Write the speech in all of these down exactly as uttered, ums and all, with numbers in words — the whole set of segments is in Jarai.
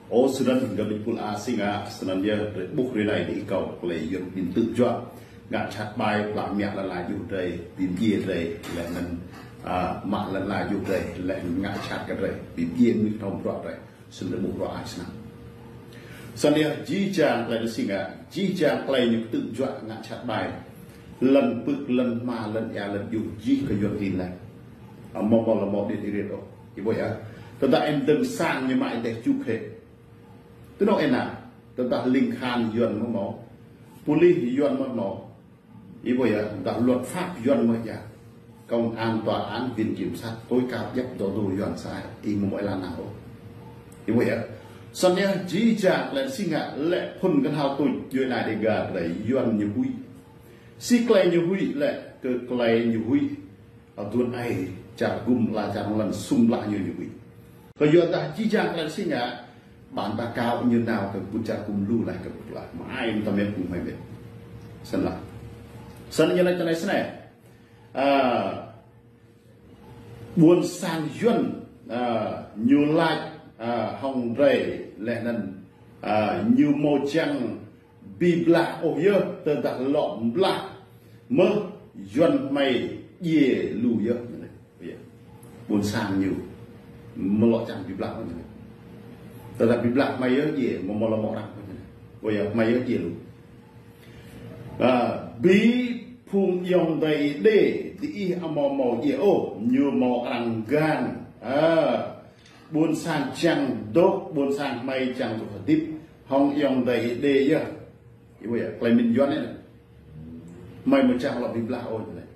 Ơ, snăn gơ̆ ƀing pul a sing a, snăn yơh drei ƀuh ră anai dih kâo, klei Yuăn ƀing tŭ juă, ngă čăt ƀai, plah mă lăn ala juh drei, bi mdjiê drei, leh anăn, a, mă lăn ala juh drei, leh anăn ngă čăt kơ drei, bi mdjiê mnuih hrŏm bruă drei, snăn drei ƀuh bruă ai snăn. Snăn yơh jih jang klei anăn sing a, jih jang klei ñu tŭ juă ngă čăt ƀai, lăn pưk, lăn hma, lăn êa, lăn juh, jih kơ Yuăn ƀing leh. Amâo mâo lŏ mâo điêt êriêt ôh. Ih ƀuh yơh. Tơdah ih dơ̆ng sang ñu mă ih deh čuk hĕ. Tui anŭn ih nao, tơdah ling khan Yuăn mơ̆ mâo, pôlis Yuăn mơ̆ mâo, ih ƀuh yơh, tơdah luật pháp Yuăn mơ̆ yơh, công an, tòa án, viện kiểm sát, tối cao, djăp dŏ dŏ Yuăn sa ai, ih mơ̆ mâo êlan nao ôh. Ih ƀuh yơh. Snăn yơh, jih jang klei anăn sing a, lĕ phŭn kơnhal tuč, djuê ana Dega drei, Yuăn ñu huĭ. Si klei ñu huĭ lĕ, kơ klei ñu huĭ, aduôn aê, čar gŭm, ala čar lăn, sum blah ñu ñu huĭ. Kơ yua dah jih jang klei anăn sing a, bản báo cáo ñu nao kơ ƀuôn čar gŭm lu laih kơ ƀuôn laih. Mă ai mơ̆ ta mĕt kơ hmei mĕt. Snăn laih. Snăn ñu laĭ tơ anai snei. A, ƀuôn sang Yuăn, a, ñu laĭ, a, hŏng drei leh anăn, a, ñu mâo čiăng bi blah ôh yơh tơdah lŏ blah mơh Yuăn hmei djiê lu yơh. Ƀuôn sang ñu mlŏ čang bi blah mơh. Tơdah bi blah hmei yơh djiê, mâo mâo lŏ mâo arăng mơh. Ƀuh yơh hmei yơh djiê lu. A, bi phung ayŏng adei Êđê, diih amâo mâo djiê ôh, ñu mâo arăng gan. A, ƀuôn sang čiăng dôk, ƀuôn sang hmei čiăng dôk hơdip hŏng ayŏng adei Êđê yơh. Ih ƀuh yơh, klei mĭn Yuăn anei. Hmei mâo čiăng lŏ bi blah ôh ñu laĭ.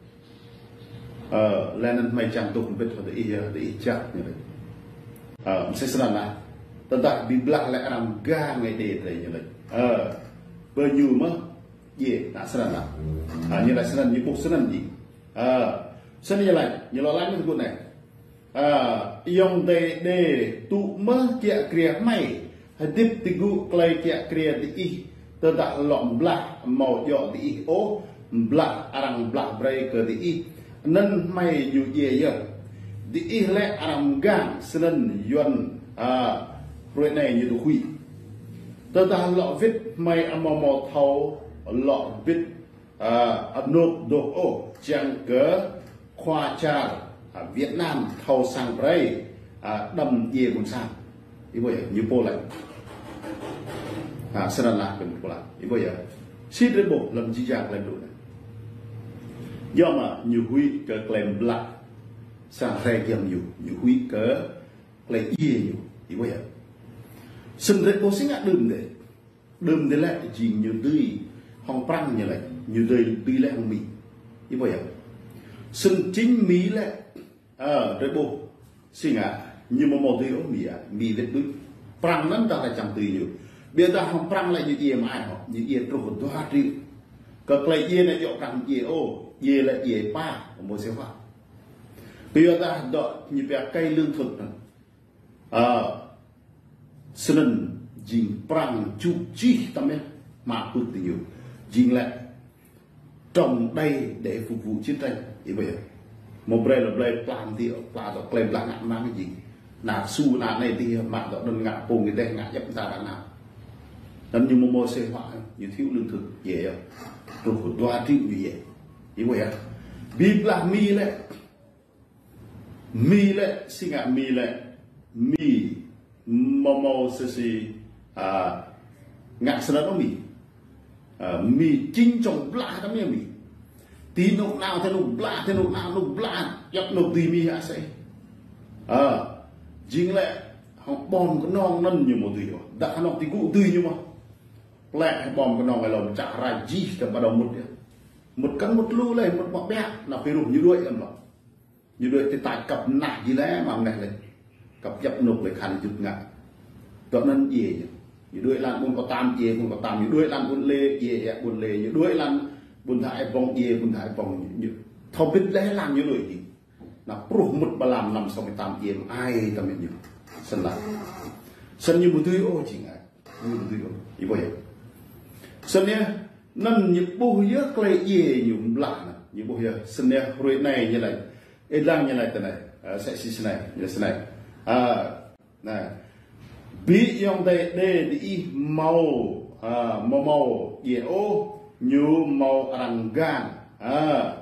Ơ, leh anăn hmei čiăng dôk mbĭt hŏng diih yơh, diih jak ñu laĭ. Ơ, msĕ snăn laih. Tơdah bi blah lĕ arăng gan ngai Êđê drei ñu laĭ. Ơ, bơ ñu mơh djiê, nă snăn laih. A, ñu laĭ snăn, ñu ƀuh snăn jing. Ơ, snăn ñu laĭ, ñu lŏ laĭ mơ̆ng tơgŭ anei. A, ayŏng adei Êđê tŭ mơh kiă kriê hmei, hơdip ti gŭ klei kiă kriê diih, tơdah lŏ blah mâo djŏ diih ôh, blah arăng blah brei kơ diih, anăn hmei ñu djiê yơh. Diih lĕ arăng mgang, snăn Yuăn, a, hruê anei ñu dôk huĭ. Tơdah lŏ wĭt hmei amâo mâo thâo lŏ wĭt a, anôk dôk ôh, čiăng kơ khua čar, a, Việt Nam thâo săng brei, a, đăm djiê ƀuôn sang. Ih ƀuh yơh, ñu pô laĭ. A, snăn laih kơ ñu pô laĭ. Ih ƀuh yơh. Si drei ƀuh lăm jih jang klei blŭ anei. Yua mă ñu huĭ kơ klei blah sang hrei giăm ñu, ñu huĭ kơ klei djiê ñu. Ih ƀuh yơh. Snăn drei ƀuh si ngă đưm dih. Đưm dih lĕ jing ñu dưi hŏng Prăng ñu laĭ, ñu dưi, dưi lĕ hŏng Mi. Ih ƀuh yơh. Snăn jing Mi lĕ, ơ, drei ƀuh si ngă, ñu mâo mâo dưi ôh Mi a, Mi wĭt đuč. Prăng anăn dah lĕ čang dưi ñu. Ƀiădah hŏng Prăng lĕ ñu djiê mă ai hŏ, ñu djiê truh dua triệu. Kơ klei djiê anei djŏ Prăng djiê ôh, djiê lĕ djiê pă, mâo sêwa. Kơ yua dah dŏ ñu pia cây lương thực anăn. Ơ, snăn jing Prăng čuk čih tăm yơh, mă pưk ti ñu. Jing lĕ trồng đê để phục vụ chiến tranh. Ih ƀuh yơh. Mâo brei lŏ brei pla mơ̆ng ti, pla dŏ klei blah ngă mang jing. Nă su nă anei ti mă dŏ anăn ngă pô ngă deh ngă djăp mta ră nao. Anăn ñu mâo mâo sêwa, ñu thiếu lương thực, djiê yơh. Truh dua triệu ñu djiê. Ih ƀuh yơh. Bi blah Mi lĕ, Mi lĕ, si ngă Mi lĕ, Mi mâo mâo sĭ sĭ, a, ngă snăn ôh Mi. A, Mi jing čŏng blah tăm yơh Mi. Ti anôk nao, ti anôk blah, ti anôk nao, anôk blah, djăp anôk dưi Mi asei. A, jing lĕ, hŏng ƀom kơnong anăn ñu mâo dưi ôh. Dah anôk ti gŭ dưi ñu mơh. Plĕ hĕ ƀom kơnong êlâo čă rai jih kơ ƀa dŏ mŭt yơh. Mŭt kăn mŭt lu leh, mŭt mă ƀiă, nao pơruh ñu đuĕ lăm lŏ. Ñu đuĕ ti tač kăp mnah jih leh, mă mneh leh. Kăp djăp anôk leh khan jŭt ngă. Dŏ anăn djiê ñu. Ñu đuĕ lăn ƀuôn Kơtam djiê, ƀuôn Kơtam. Ñu đuĕ lăn ƀuôn Lê djiê, ƀuôn Lê. Ñu đuĕ lăn ƀuôn Tha Ê Bông djiê, ƀuôn Tha Ê Bông. Ñu thâo bĭt leh lăn ñu đuĕ djiê. Nă pruh mŭt ƀa lăm năm sáu mươi tám djiê mă ai tăm ñu. Snăn laih. Snăn ñu mâo dưi ôh jing ai. Ñu dưi ôh. Ih ƀuh yơh. Snăn yơh, anăn ñu ƀuh yơh klei djiê ñu blah anăn. Ñu ƀuh yơh, snăn yơh hruê anei ñu laĭ. Ih dlăng ñu laĭ tơ anei. A, sĕ si snei, ñu laĭ snei. A, nă. Ƀing ayŏng adơi Êđê diih hmâo, a, hmâo hmâo djai ôh, ñu hmâo arăng găn. A,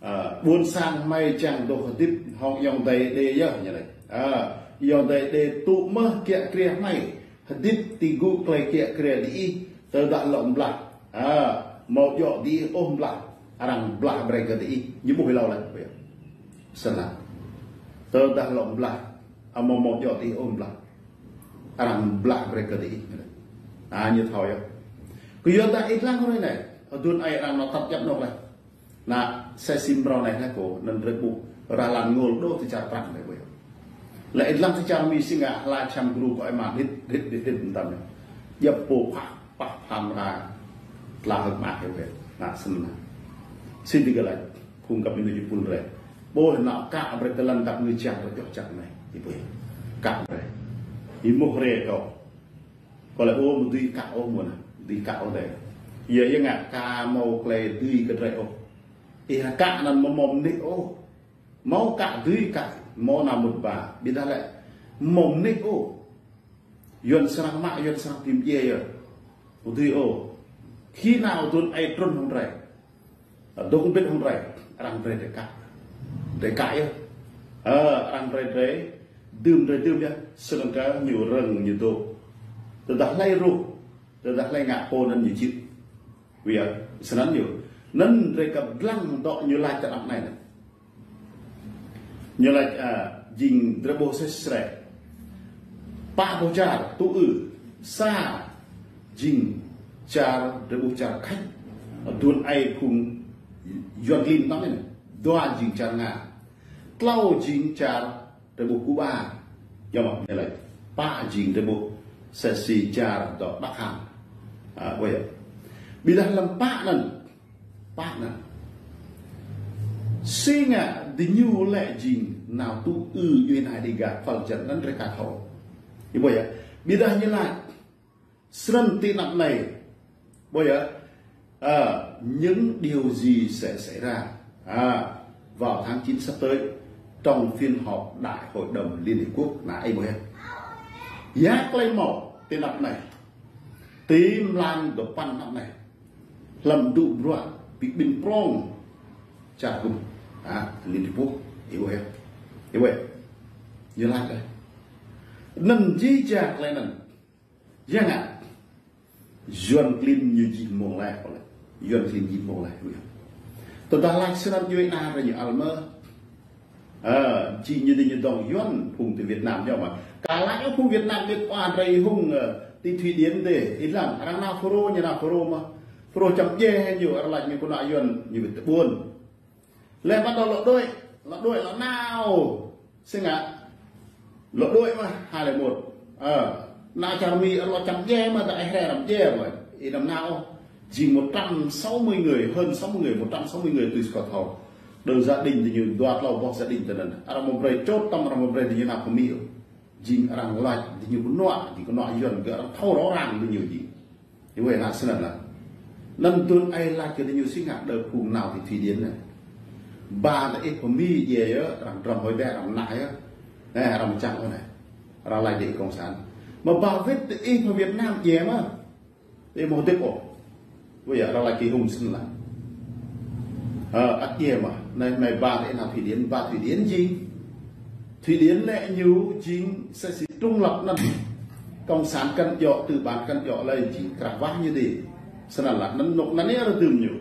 a, ƀuôn sang hmei čang dŏ hơdip hăng ayŏng adơi Êđê yơh ñu laĭ. A, ayŏng adơi Êđê tŭ mơ̆ kiă kriê hmei, hơdip ti gŭ tơlơi kiă kriê diih, tơdah lŏ blah. A, hmâo djŏ diih ôh blah, arăng blah brơi kơ diih, ñu ƀuh hlâo laih. Snăn. Tơdah lŏ blah, a, hmâo hmâo djŏ diih ôh blah, arăng blah brơi kơ diih. A, ñu thâo yơh. Kơ yua dah ih lăng hrơi anai, aduôn ai arăng nao tăp djăp anŏ laih. Nă, sĕ sim brâo anai laih kâo, anăn drơi ƀuh, ră lăn ngôl đô ti čar Prăng anai ƀuh. Lĕ ih lăng ti čar Mi si ngă, hla čăm gru kơ ai mă, hit, hit, hit, hit, mtam anai. Djăp pô phah, phah, pham ra, tla hơ̆k mă hĕ ƀuh. Nă, snăn nă. Sin ti gơ̆ laĭ, phung găp ñu jơpul rai. Ƀuh nă kă brơi tơlăn dăp ngư čang, rơjoh čang anai. Ih ƀuh. Kă brơi. Ih mŭt rai kâo. Kâo laĭ ôh, mơ̆ dưi kă ôh mơ̆n, dưi kă ôh dêh. Yua, yua ngă ka hmâo tơlơi dưi kơ drơi ôh. Ih kă anăn mơ̆ hmâo mơnĭ ôh. Hmâo kă dưi kă, hmâo nao mŭt ba. Ƀiădah lĕ, hmâo mơnĭ ôh. Yuăn srăng mă, Yuăn srăng tĭm djai yơh. Ƀu dưi ôh. Khi nao aduôn ai trŭn hŏng drơi. Dŏ ƀĭt hŏng drơi, arăng brơi drơi kă. Drơi kă yơh. Ơ, arăng brơi drơi, dưm drơi dưm yơh, snăn kơ ñu rơ̆ng ñu dŏ. Tơdah hlơi ruh, tơdah hlơi ngă pô anăn ñu čih. Wĭ, snăn ñu. Anăn drơi kơ lăng dŏ ñu laĭ tơ anăp anai anăn. Ñu laĭ, a, jing drơi ƀuh sĕ srĕ. Pă boh čar, tŭ ư, sa jing čar, drơi ƀuh čar Khač, aduôn ai phung Yuăn klin tăm anai. Dua jing čar Nga. Tlâo jing čar drơi ƀuh Cuba. Yua mơ̆, ñu laĭ. Pă jing drơi ƀuh sĕ si čar dŏ Bắc Hàn. A, ƀuh yơh. Ƀiădah lăm pă anăn, pă anăn. Si ngă diñu lĕ jing nao tŭ ư djuê ana Đêga, phăl jăn anăn drơi ka thâo. Ih ƀuh yơh. Ƀiădah ñu laĭ. Snăn ti anăp anai. Ƀuh yơh. À, những điều gì sẽ xảy ra, à, vào tháng chín sắp tới trong phiên họp Đại hội đồng Liên Hiệp Quốc, nă, ih ƀuh yơh. Ya tơlơi hmâo ti anăp anai. Ti mlan dua păn anăp anai. Hlăm dŭ bruă bi ƀĭn prŏng čar gum, à, Liên Hiệp Quốc, ih ƀuh yơh. Ih ƀuh yơh. Ñu laĭ laih. Anăn jih jang tơlơi anăn. Ya ngă? Yuăn klin ñu jing mơ̆ng laih, Yuăn klin jing mơ̆ng laih. Tơdah laĭ snăn djuê ana drơi ñu ăl mơ̆. Ơ, jing ñu dih ñu dŏng Yuăn phung ti Việt Nam ñu mơ̆. Ka laĭ ôh phung Việt Nam ñu ăt drơi hung, ơ, ti Thụy Điển dih. Ih lăng, arăng nao FULRO, ñu nao FULRO mơ̆. FULRO čăm djai hĕ ñu, arăng laĭ ñu kơnuk Yuăn, ñu wĭt tơ ƀuôn. Leh ƀăn dŏ lŏ đuaĭ, lŏ đuaĭ, lŏ nao. Si ngă. Lŏ đuaĭ mơ̆, hai lẻ một. Ơ, nao čar Mi, lŏ čăm djai mơ̆, ta ih rai răm djai mơ̆. Ih đăm nao. Jing một trăm sáu mươi người, hơn sáu mươi người, một trăm sáu mươi người tui si kâo thâo. Đơ gia đình diñu dua tlâo boh gia đình tơ anăn. Arăng mơ̆ brơi čôt tăm, arăng mơ̆ brơi diñu nao pơ Mi. Jing arăng laĭ diñu kơnuk, jing kơnuk Yuăn gơ̆ arăng thâo rõ ràng diñu jing. Ih ƀuh nă snăn lah. Anăn tui ai laĭ kơ diñu si ngă đơ phung nao ti Thụy Điển anai. Ba ta ih pơ Mi djai yơh, arăng drăm hơi bĕ, arăng nao yơh. Nă, arăng čang ôh nă. Arăng laĭ dih cộng sản. Mơ̆ ba wĭt ta ih pơ Việt Nam djai mơ̆. Ih mơ̆ hơdip ôh. Ƀuh yơh, arăng laĭ kơ hung snăn lah. Ơ, ăt djai mơ̆. Anai, anai ba ta ih nao Thụy Điển, ba Thụy Điển jing. Thụy Điển lĕ ñu jing sĕ si trung lập anăn. Cộng sản kăn djŏ, tư bản kăn djŏ lĕ jing krah wah ñu dih. Snăn lah, anăn nuk anăn yơh rơdưm ñu.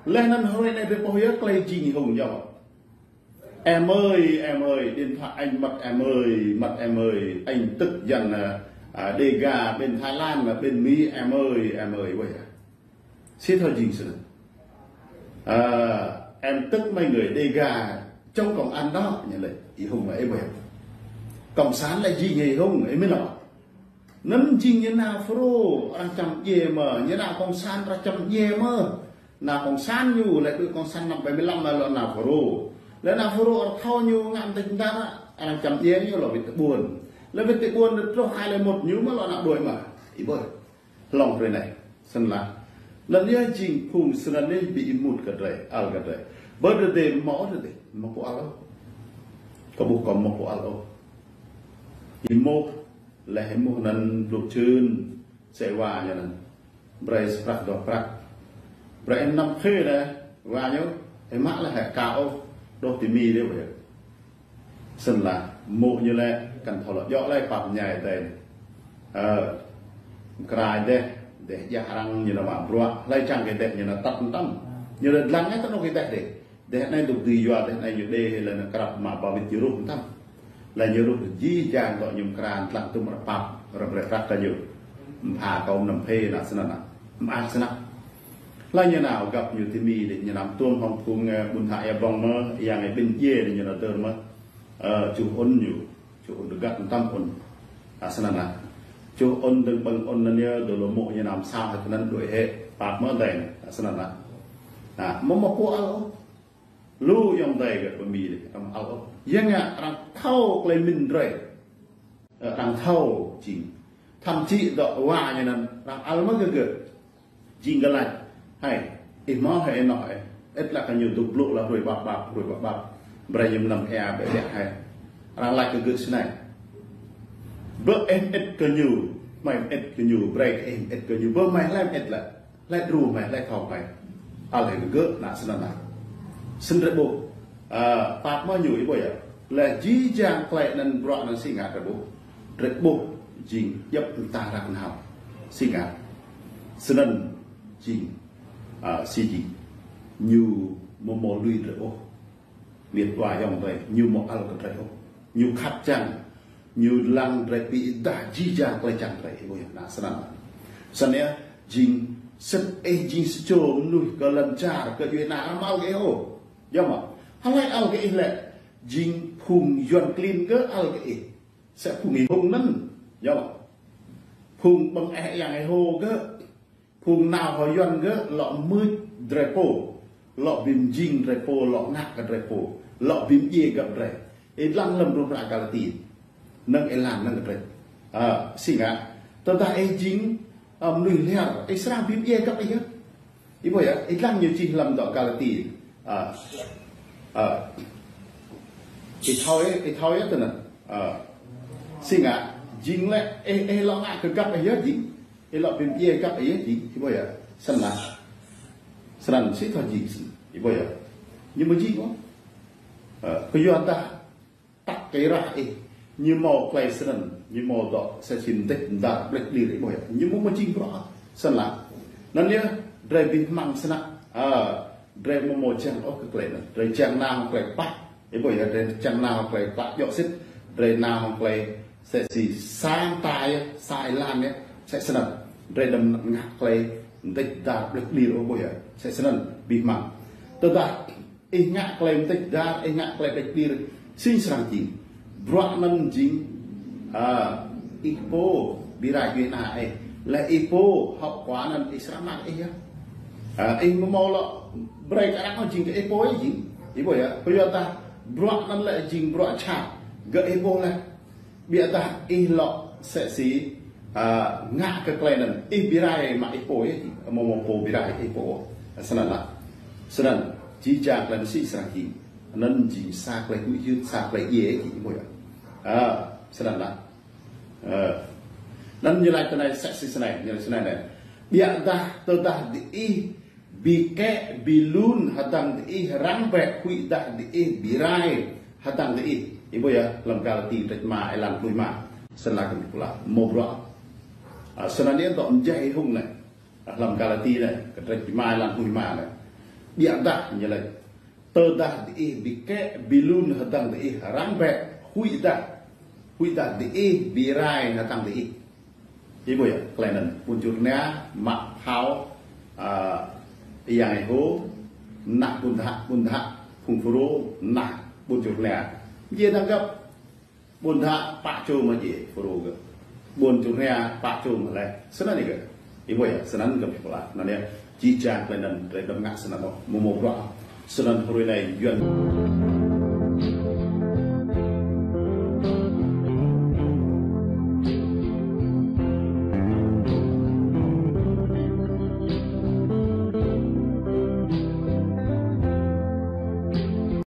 Leh anăn hrơi anai ƀuh yơh tơlơi jing hung yơh. Em ơi, em ơi, điện thoại anh mất em ơi, mất em ơi, anh tức giận, à, à, Đêga bên Thái Lan là bên Mỹ, em ơi, em ơi, ôi à. Sĭt thâo jing snăn. À, em tức mấy người Đêga chống cộng an đó, ñu laĭ, ih hung lĕ ih ƀuh. Cộng sản lĕ jing ih hung, ih mĭn lŏ. Anăn jing ñu nao FULRO, arăng čăm djai mơ̆, ñu nao cộng sản arăng čăm djai mơ̆. Nao cộng sản ñu, lĕ đuaĭ cộng sản năm bảy mươi lăm mơ̆ lŏ nao FULRO. Lĕ nao FULRO arăng thâo ñu ngă mơ̆ng tơngan, arăng čăm djai ñu lŏ wĭt tơ ƀuôn. Lĕ wĭt tơ ƀuôn truh hai lẻ một ñu mơ̆ lŏ nao đuaĭ mơ̆. Ih ƀuh. Hlŏng brơi anai, snăn lah. Anăn yơh jing phung snăn anai bi ih mŭt kơ drơi, ăl kơ drơi. Ƀơ drơi dih mơ̆ ôh drơi dih, mơ̆ pô ăl ôh. Kâo ƀuh kâo mơ̆ pô ăl ôh. Ih mŭt, Laih hĭ mơ̆ng anŭn blŭ čun, sĕ wa ñu anŭn. Brơi sa prăk dua prăk. Brơi năm khê laih, wa ñu, hĭ mă laih hĕ ka ôh, đôč tui mi đê wa. Snăn lah, mơ̆ ñu lĕ, kăn thâo lŏ djŏ lĕ pap ñai tĕn. Ơ, krai dêh, dêh djah arăng ñu nao mă bruă, hlơi čang kơ dêh ñu nao tăt mtam. Ñu lĕ dlăng ai tơnŏ kơ dêh đê. Dêh anai dôk dưi yua, dêh anai ñu đê, lĕ nao krăp mă ba wĭt ñu ruh mtam. Lĕ ñu ruh jih jang tŏ ñu mkra dlăng tŭm rơpap, rơbrĕ prăk kơ ñu. Mpha kâo năm phê nă snăn nă. Mă snăk. Lĕ ñu nao găp ñu tui mi đê ñu năm tuôm hŏng phung, ơ, ƀuôn hă ia ƀơ̆ng mơ̆, yang ai ƀĭn djiê đê ñu nao dơr mơ̆. Ơ, čuh ôn ñu. Čuh ôn dơgăt mtam ôn. Ơ, snăn nă. Čuh ôn dơ̆ng ƀơ̆ng ôn anăn yơh, dô lŏ mơ̆ ñu năm sao hĕ kơ anăn đuĕ hĕ. Pap mơ̆ dêh. Ơ, snăn nă. Nă, mơ̆ mơ̆ pô ăl ôh. Lu ayŏng adơi gơ̆ pơmĭn lĕ, arăng ăl ôh. Yang ngă arăng thâo klei mĭn drơi. Ơ, arăng thâo jing. Thậm chí dŏ wa ñu anăn, arăng ăl mơ̆ gơ̆ gơ̆. Jing gơ̆ lač. Hai, ih mơ̆ hai ih nŏ hai. Ĕt lač kơ ñu dôk blŭ lač hruê ƀap ƀap, hruê ƀap ƀap. Brơi ñu mnăm ea bĕ bĕ hai. Arăng lač kơ gơ̆ snei. Bơ ih ĕt kơ ñu, mai ĕt kơ ñu, brơi ih ĕt kơ ñu, bơ mai hlăm ĕt lač. Hlei đru mai, hlei thâo mai. Ăl hĕ gơ̆ nă snăn nă. Snăn drei ƀuh. Ơ, pap mơ̆ ñu ih ƀuh yơh. Lĕ jih jang klei anăn bruă anăn si ngă drei ƀuh. Drei ƀuh jing djŏp mta ră nao. Si ngă. Snăn jing. Ơ, si jing. Ñu mơ̆ mơ̆ lui drei ƀuh. Mĭt wa ayŏng drei, ñu mơ̆ ăl kơ drei ôh. Ñu khăp čang, ñu lăng drei bi dah jih jang klei čang drei, ih ƀuh yơh, nă snăn. Snăn yơh, jing sĭt ih jing sa čô mnuih kơ lŏn čar, kơ djuê ana amâo ăl kơ ih ôh. Yơh mơ̆, hlei ăl kơ ih lĕ, jing phung Yuăn klin gơ̆ ăl kơ ih. Sĕ phung ih hŏng anăn, yơh mơ̆. Phung ƀơ̆ng eh yang ih hŏ gơ̆, phung nao hŏ Yuăn gơ̆ lŏ mưč drei pô, lŏ bi mjing drei pô, lŏ ngă kơ drei pô, lŏ bi mdjiê găp drei. Ih dlăng hlăm ƀrư̆ hră Galati. Năng ih lăng năng kơ drei. Ơ, si ngă. Tơdah ih jing, ơ, mnuih lhiăr, ih srăng bi mdjiê găp ih yơh. Ih ƀuh yơh, ih dlăng ñu čih hlăm dŏ Galati. Ơ, ơ. Ih thâo yơh, ih thâo yơh tơ anăn. Ơ. Si ngă, jing lĕ, ih, ih lŏ ngă kơ găp ih yơh jing. Ih lŏ bi mdjiê găp ih yơh jing, ih ƀuh yơh. Snăn lah. Snăn si thâo jing snăn, ih ƀuh yơh. Ñu mơ̆ jing ôh. Ơ, kyuadah tăk kơ rah ih. Ñu mâo klei snăn, ñu mâo dŏ, sĕ si mdêč mdar, ƀlĕč ƀlir ih ƀuh yơh. Ñu mơ̆ mơ̆ jing bruă. Snăn lah. Anăn yơh, drei bi hmăng snăk. Ơ, drei mơ̆ mâo čang ôh kơ klei anăn. Drei čang nao klei pă. Ih ƀuh yơh, drei čang nao klei pă djŏ sĭt. Drei nao klei sĕ si sang ta yơh, sa êlan yơh, sĕ snăn. Drei đăm ngă klei mdêč mdar ƀlĕč ƀlir ôh ƀuh yơh, sĕ snăn, bi hmăng. Tơdah ih ngă klei mdêč mdar, ih ngă klei ƀlĕč ƀlir, si srăng jing. Bruă anăn jing, ơ, ih pô bi rai djuê ana ih. Lĕ ih pô hŏ kua anăn ih srăng mă ih yơh. Ơ, ih mơ̆ mâo lŏ brơi kơ arăng jing kơ ih pô ih jing. Ih ƀuh yơh, kyuadah bruă anăn lĕ jing bruă čhat. Gơ̆ ih ƀuh lĕ. Ƀiădah ih lŏ sĕ si, ơ, ngă kơ klei anăn, ih bi rai mă ih pô yơh, mơ̆ mâo pô bi rai ih pô. Snăn lah. Snăn, jih jang klei anăn si srăng jing. Anăn jing sa klei huĭ hyưt, sa klei djiê ih ƀuh yơh. Ơ, snăn lah. Ơ. Anăn ñu lač tơ anai sĕ si snei, ñu lač snei anei. Ƀiădah tơdah diih bi kĕ, bi lun hơdăng diih răng bĕ, huĭdah diih bi rai hơdăng diih. Ih ƀuh yơh, hlăm Galati kdrêč êma êlan pluh êma. Snăn lah kơ ñu pơla, mâo bruă. Ơ, snăn yơh dŏ mjeh ih hŏng anei. Hlăm Galati anei, kdrêč êma êlan pluh êma anei. Ƀiădah ñu lač. Tơdah diih bi kĕ, bi lun hơdăng diih răng bĕ, huĭdah. Huĭdah diih bi rai hơdăng diih. Ih ƀuh yơh, klei anăn, ƀuôn čŭn rơnia, mă thâo, ơ, yang ih hŏ, mnă ƀuôn dhă, ƀuôn dhă, phung Pharô, mnă ƀuôn čŭn rơnia. Mjê năng găp, ƀuôn dhă pă čô mă djiê, Pharô gơ̆. Ƀuôn čŭn rơnia pă čô mă leh. Snăn ih gơ̆. Ih ƀuh yơh, snăn gơ̆ pơla. Anăn yơh, jih jang klei anăn, drei đăm ngă snăn ôh. Mơ̆ mâo bruă. Snăn hruê anei, Yuăn.